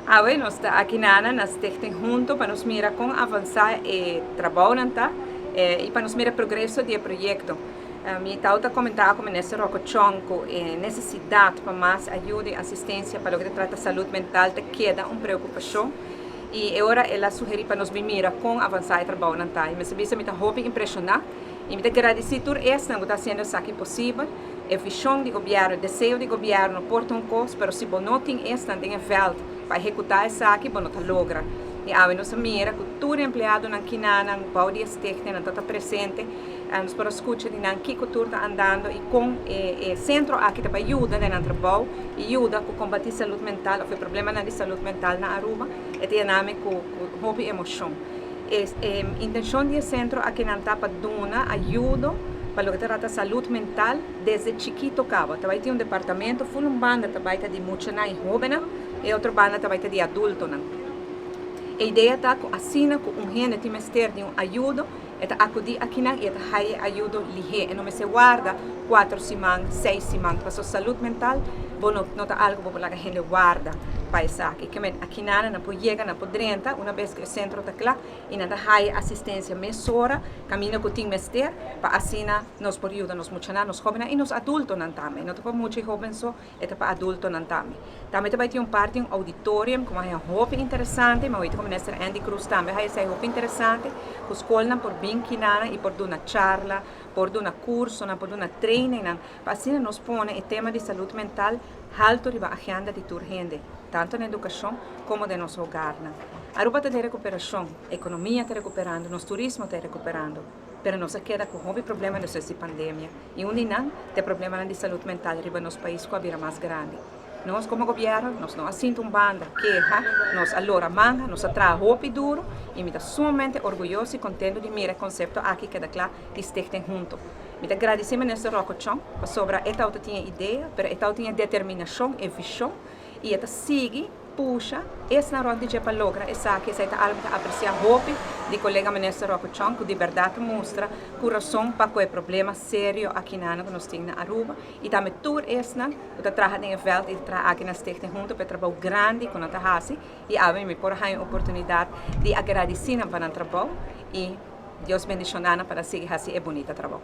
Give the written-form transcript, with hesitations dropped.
Awe nos ta aki na Stichting Hunto pa nos mira con avansa e trabounan ta y pa nos mira progreso di e proyecto. Mi tawata comenta cu Minister Rocco Chong cu e necesidad pa mas ayuda y asistencia pa loke ta trata salud mental ta keda un preocupacion y e ora el a sugeri pa nos bin mira con avansa e trabounan ta. Y mester bisa mi ta hopi impresiona y mi ta gradici tur esnan cu ta haciendo esaki posibel. E vision di gobierno, e deseo di gobierno por ta un cos, pero si bo no tin esnan den e veld pa ehecuta esaki, bo no ta logra. Y awe nos a mira cu tur empleadonan kinanan bou di e stichtingnan ta ta presente. Nos por a scucha di nan kico tur ta andando y con e centro aki ta bay yuda den nan trabou y yuda cu combati salud mental of e problemanan di salud mental na Aruba. E ta yenami cu hopi emocion. E intencion di e centro akinan ta pa duna ayudo pa loke ta trata salud mental desde chikito caba. Ta bay tin un departamento ful un banda ta bay ta di muchanan y hobennan e otro banda ta bay ta di adultonan. E idea ta cu asina cu un hende tin mester di un ayudo e ta acudi akinan y e ta haya e ayudo lihe. E no mester warda 4 siman, 6 siman, pasobra salud mental bo no, no ta algo bo por laga hende warda pa esaki. Ke men akinan nan por yega, nan por drenta una bes cu e centro ta cla y nan ta haya asistencia mesora caminda cu tin mester pa asina nos por yuda nos muchanan, nos hobennan y nos adultonan tambe. No ta pa mucha y hoben so, e ta pa adultonan tambe. Tambe ta bay tin un parti, un auditorium, cu ta hopi interesante, ma cu Minister Endy Croes tambe a esey hopi interesante, cu scolnan por bin kinan y por duna charla, por duna cursonan, por duna trainingnan, pa asina nos pone e tema di salud mental halto riba agenda di tur hende, tanto na educacion como den nos hogarnan. Aruba ta den recuperacion, economia ta recuperando, nos turismo ta recuperando, pero nos a keda cu hopi problema despues di pandemia. Y un di nan, e problema di salud mental riba nos pais cu a bira mas grandi. Nos como gobierno, nos no a sinta un banda keha, nos a lora manga, nos a traha hopi duro y mi ta sumamente orguyoso y contento di mira e concepto aki keda cla di Stichting Hunto. Mi ta gradici Minister Rocco Chong pasobra e tabatin idea, pero e tabatin determinacion y vision y e ta sigui pusha esnan rond di dje pa logra esaki. Esey ta algo cu aprecia hopi di colega Minister Rocco Chong, cu di berdad mustra curason pa cu e problema serio aki na cu nos tin na Aruba y tambe tur esnan cu ta traha den e veld y traha aki na Stichting Hunto pa e trabou grandi cu nan ta haci y awe mi por haya oportunidad di agradeci nan pa nan trabou y Dios bendiciona nan pa sigui haci e bunita trabou.